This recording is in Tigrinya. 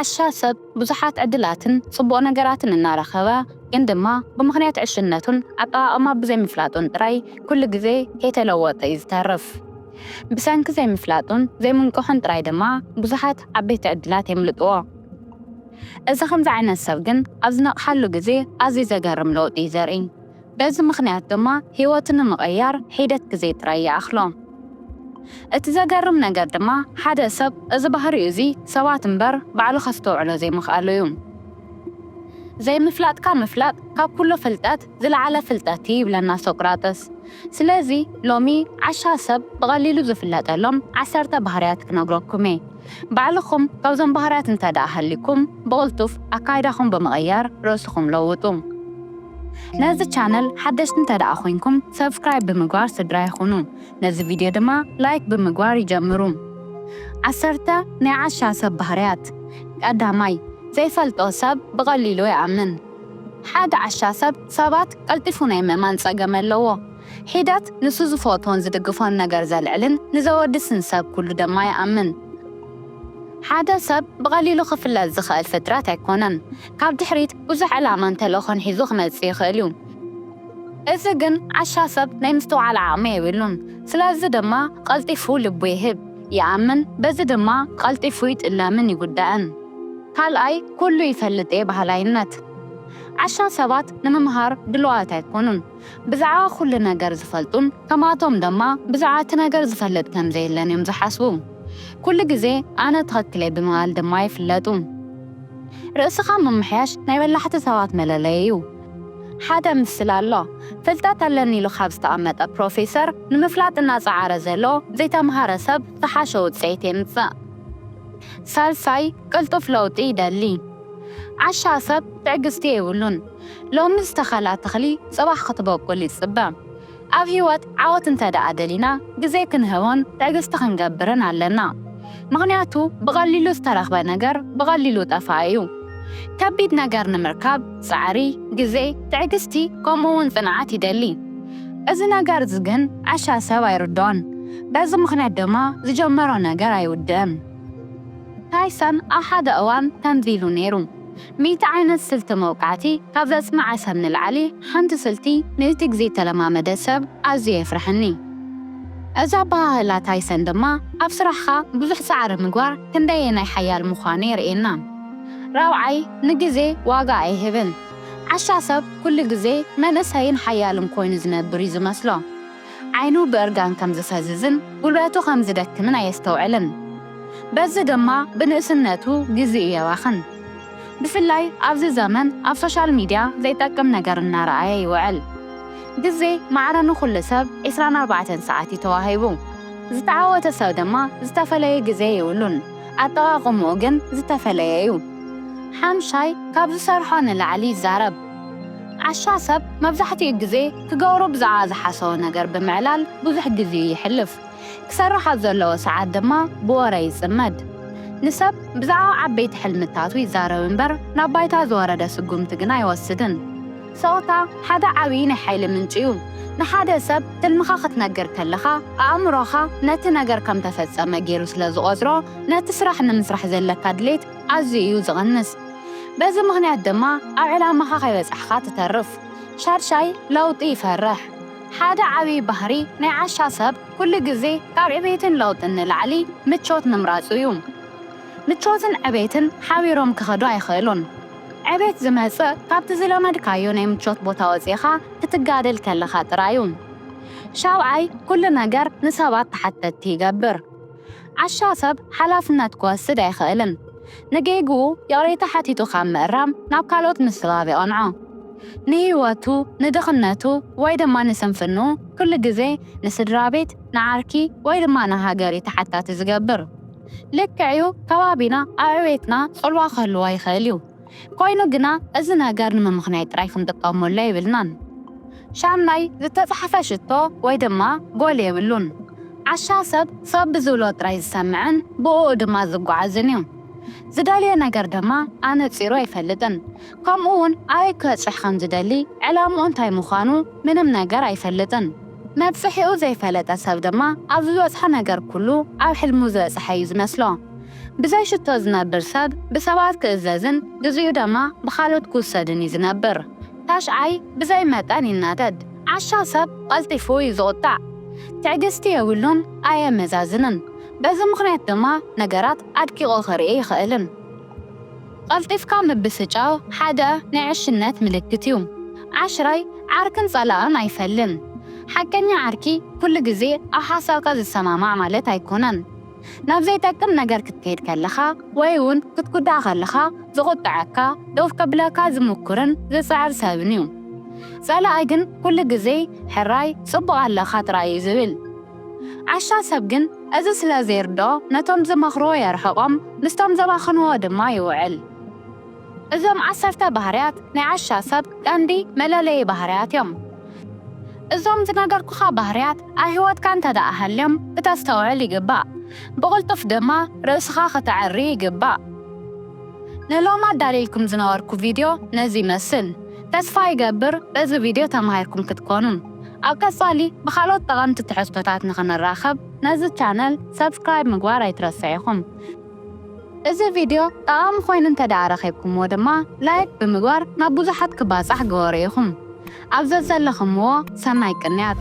ዓሻ ሰብ ብዙሓት ዕድላትን ጽቡቕ ነገራትን እናረኸበ፣ ግን ድማ ብምኽንያት ዕሽነቱን ኣጠቓቕማ ብዘይምፍላጡን ጥራይ ኩሉ ግዜ ከይተለወጠ እዩ ዝተርፍ። ብሰንኪ ዘይምፍላጡን ዘይምንቅሑን ጥራይ ድማ ብዙሓት ዓበይቲ ዕድላት የምልጥዎ። እዚ ከምዚ ዓይነት ሰብ ግን ኣብ ዝነቕሓሉ ግዜ ኣዝዩ ዘገርም ለውጢ እዩ ዘርኢ። በዚ ምኽንያት ድማ ህይወቱ ንምቕያር ሒደት ግዜ ጥራይ ይኣኽሎ። እቲ ዘገርም ነገር ድማ ሓደ ሰብ እዚ ባህሪኡ እዚ ሰባት እምበር ባዕሉ ከስተውዕሎ ዘይምኽኣሉ እዩ። ዘይምፍላጥካ ምፍላጥ ካብ ኩሉ ፍልጠት ዝለዓለ ፍልጠት እዩ ይብለና ሶቅራጥስ። ስለዚ ሎሚ ዓሻ ሰብ ብቐሊሉ ዝፍለጠሎም ዓሰርተ ባህርያት ክነግረኩም እየ። ባዕልኹም ካብዞም ባህርያት እንተ ደኣ ሃሊኩም ብቕልጡፍ ኣካይዳኹም ብምቕያር ርእስኹም ለውጡ። ነዚ ቻነል ሓደሽቲ እንተ ደኣ ኮይንኩም ሰብስክራይብ ብምግባር ስድራ ይኹኑ። ነዚ ቪድዮ ድማ ላይክ ብምግባር ይጀምሩ። ዓሰርተ ናይ ዓሻ ሰብ ባህርያት። ቀዳማይ፣ ዘይፈልጦ ሰብ ብቐሊሉ ይኣምን። ሓደ ዓሻ ሰብ ሰባት ቀልጢፉ ናይ ምእማን ጸገም ኣለዎ። ሒደት ንሱ ዝፈትዎን ዝድግፎን ነገር ዘልዕልን ንዘወድስን ሰብ ኩሉ ድማ ይኣምን። ሓደ ሰብ ብቐሊሉ ክፍለጥ ዝኽእል ፍጥረት ኣይኮነን። ካብ ድሕሪት ብዙሕ ዕላማን ተልእኾን ሒዙ ክመጽእ ይኽእል እዩ። እዚ ግን ዓሻ ሰብ ናይ ምስትውዓል ዓቕሚ የብሉን። ስለዚ ድማ ቀልጢፉ ልቡ ይህብ፣ ይኣምን፣ በዚ ድማ ቀልጢፉ ይጥለምን ይጉዳእን። ካልኣይ፣ ኩሉ ይፈልጥ እየ በሃላይነት። ዓሻ ሰባት ንምምሃር ድሉዋት ኣይኮኑን። ብዛዕባ ኩሉ ነገር ዝፈልጡን ከማቶም ድማ ብዛዕባ እቲ ነገር ዝፈልጥ ከም ዘየለን እዮም ዝሓስቡ። ኩሉ ግዜ ኣነ ትኽክል እየ ብምባል ድማ ይፍለጡ። ርእስኻ ምምሕያሽ ናይ በላሕቲ ሰባት መለለዪ እዩ። ሓደ ምስል ኣሎ። ፍልጠት ኣለኒ ኢሉ ካብ ዝተቐመጠ ፕሮፌሰር ንምፍላጥ እናጸዓረ ዘሎ ዘይተምሃረ ሰብ ዝሓሸ ውጽኢት የምጽእ። ሳልሳይ፣ ቅልጡፍ ለውጢ ይደሊ። ዓሻ ሰብ ትዕግስቲ የብሉን። ሎሚ ዝተኸላ ተኽሊ ጽባሕ ክትበቁል ይጽበ። ኣብ ህይወት ዓወት እንተ ደኣ ደሊና፣ ግዜ ክንህቦን ትዕግስቲ ክንገብርን ኣለና። ምኽንያቱ፣ ብቐሊሉ ዝተረኽበ ነገር ብቐሊሉ ጠፋኢ እዩ። ከቢድ ነገር ንምርካብ ጻዕሪ፣ ግዜ፣ ትዕግስቲ፣ ከምኡ እውን ጽንዓት ይደሊ። እዚ ነገር እዚ ግን ዓሻ ሰብ ኣይርድኦን። በዚ ምኽንያት ድማ ዝጀመሮ ነገር ኣይውድእን። ታይሰን ኣብ ሓደ እዋን ከምዚ ኢሉ ነይሩ፣ ሚእቲ ዓይነት ስልቲ መውቃዕቲ ካብ ዘጽንዐ ሰብ ንላዕሊ ሓንቲ ስልቲ ሚእቲ ግዜ ተለማመደ ሰብ ኣዝዩ የፍርሐኒ። እዚ ኣበሃህላ ታይሰን ድማ ኣብ ስራሕኻ ብዙሕ ጻዕሪ ምግባር ክንደየናይ ሓያል ምዃኑ የርእየና። ራብዓይ፣ ንግዜ ዋጋ ኣይህብን። ዓሻ ሰብ ኩሉ ግዜ መንእሰይን ሓያልን ኮይኑ ዝነብር እዩ ዝመስሎ። ዓይኑ ብእርጋን ከም ዝፈዝዝን ጉልበቱ ከም ዝደክምን ኣየስተውዕልን። በዚ ድማ ብንእስነቱ ግዜኡ የባኽን። ብፍላይ ኣብዚ ዘመን ኣብ ሶሻል ሚድያ ዘይጠቅም ነገር እናረኣየ ይውዕል። ግዜ ማዕረ ንኹሉ ሰብ ዒስራን ኣርባዕተን ሰዓት እዩ ተዋሂቡ። ዝተዓወተ ሰብ ድማ ዝተፈለየ ግዜ የብሉን። ኣጠቓቕምኡ ግን ዝተፈለየ እዩ። ሓምሻይ፣ ካብ ዝሰርሖ ንላዕሊ ይዛረብ። ዓሻ ሰብ መብዛሕትኡ ግዜ ክገብሮ ብዛዕባ ዝሓሰቦ ነገር ብምዕላል ብዙሕ ግዜኡ የሕልፍ። ክሰርሕ ኣብ ዘለዎ ሰዓት ድማ ብወረ ይጽመድ። ንሰብ ብዛዕባ ዓበይቲ ሕልምታቱ ይዛረብ እምበር፣ ናብ ባይታ ዝወረደ ስጉምቲ ግና ኣይወስድን። ስቕታ ሓደ ዓብዪ ናይ ሓይሊ ምንጪ እዩ። ንሓደ ሰብ ትልምኻ ክትነግር ከለኻ፣ ኣእምሮኻ ነቲ ነገር ከም ተፈጸመ ገይሩ ስለ ዝቖጽሮ፣ ነቲ ስራሕ ንምስራሕ ዘለካ ድሌት ኣዝዩ እዩ ዝቕንስ። በዚ ምኽንያት ድማ ኣብ ዕላማኻ ከይበጻሕካ ትተርፍ። ሻድሻይ፣ ለውጢ ይፈርሕ። ሓደ ዓብዪ ባህሪ ናይ ዓሻ ሰብ ኩሉ ግዜ ካብ ዕቤትን ለውጥን ንላዕሊ ምቾት ምምራጹ እዩ። ምቾትን ዕቤትን ሓቢሮም ክኸዱ ኣይኽእሉን። ዕቤት ዝመጽእ ካብቲ ዝለመድካዮ ናይ ምቾት ቦታ ወጺእኻ ክትጋደል ከለኻ ጥራይ እዩ። ሻብዓይ፣ ኩሉ ነገር ንሰባት ተሓተትቲ ይገብር። ዓሻ ሰብ ሓላፍነት ክወስድ ኣይኽእልን። ንጌግኡ ይቕሬታ ሓቲቱ ካብ ምእራም ናብ ካልኦት ምስባብ የቐንዖ። ንህይወቱ፣ ንድኽነቱ ወይ ድማ ንስንፍንኡ ኩሉ ግዜ ንስድራ ቤት፣ ንዓርኪ ወይ ድማ ንሃገር እዩ ተሓታቲ ዝገብር። ልክዕ እዩ፣ ከባቢና ኣብ ዕቤትና ጽልዋ ክህልዎ ይኽእል እዩ። ኮይኑ ግና እዚ ነገር ንምምኽናይ ጥራይ ክንጥቀመሉ የብልናን። ሻምናይ፣ ዝተጻሕፈ ሽቶ ወይ ድማ ጎል የብሉን። ዓሻ ሰብ ሰብ ብዝብሎ ጥራይ ዝሰምዕን ብእኡ ድማ ዝጓዓዝን እዩ። ዝደልዮ ነገር ድማ ኣነጺሩ ኣይፈልጥን። ከምኡ እውን ኣበይ ክበጽሕ ከም ዝደሊ ዕላምኡ እንታይ ምዃኑ ምንም ነገር ኣይፈልጥን። መብጽሒኡ ዘይፈለጠ ሰብ ድማ ኣብ ዝበጽሖ ነገር ኩሉ ኣብ ሕልሙ ዝበጽሐ እዩ ዝመስሎ። ብዘይ ሽቶ ዝነብር ሰብ ብሰባት ክእዘዝን ግዜኡ ድማ ብኻልኦት ክውሰድን እዩ ዝነብር። ታሽዓይ፣ ብዘይ መጠን ይናደድ። ዓሻ ሰብ ቀልጢፉ እዩ ዝቑጣዕ። ትዕግስቲ የብሉን፣ ኣየመዛዝንን። በዚ ምኽንያት ድማ ነገራት ኣድቂቑ ክርኢ ይኽእልን። ቀልጢፍካ ምብስጫው ሓደ ናይ ዕሽነት ምልክት እዩ። ዓሽራይ፣ ዓርክን ጸላእን ኣይፈልን። ሓቀኛ ዓርኪ ኩሉ ግዜ ኣብ ሓሳብካ ዝሰማማዕ ማለት ኣይኮነን። ናብ ዘይጠቅም ነገር ክትከይድ ከለኻ ወይ እውን ክትጉዳእ ከለኻ ዝቑጥዐካ፣ ደው ከብለካ ዝምኩርን ዝጽዕር ሰብን እዩ። ጸላኣይ ግን ኩሉ ግዜ ሕራይ፣ ጽቡቕ ኣለኻ ጥራይ እዩ ዝብል። ዓሻ ሰብ ግን እዚ ስለ ዘይርድኦ ነቶም ዝመኽርዎ የርሕቖም፣ ምስቶም ዘባኽንዎ ድማ ይውዕል። እዞም ዓሰርተ ባህርያት ናይ ዓሻ ሰብ ቀንዲ መለለዪ ባህርያት እዮም። እዞም ዝነገርኩኻ ባህርያት ኣብ ህይወትካ እንተ ደኣ ሃልዮም ክተስተውዕል ይግባእ። ብቕልጡፍ ድማ ርእስኻ ከተዐሪ ይግባእ። ንሎሚ ኣዳልየልኩም ዝነበርኩ ቪድዮ ነዚ ይመስል። ተስፋ ይገብር በዚ ቪድዮ ተማሂርኩም ክትኮኑ። ኣብ ቀጻሊ ብኻልኦት ጠቐምቲ ትሕዝቶታት ንኽንራኸብ ነዚ ቻነል ሰብስክራይብ ምግባር ኣይትረስዑ ኢኹም። እዚ ቪድዮ ጠቓሚ ኮይኑ እንተ ደኣ ረኺብኩምዎ ድማ ላይክ ብምግባር ናብ ብዙሓት ክባጻሕ ግበሩ ኢኹም። ኣብ ዘዘለኹምዎ ሰናይ ቅንያት።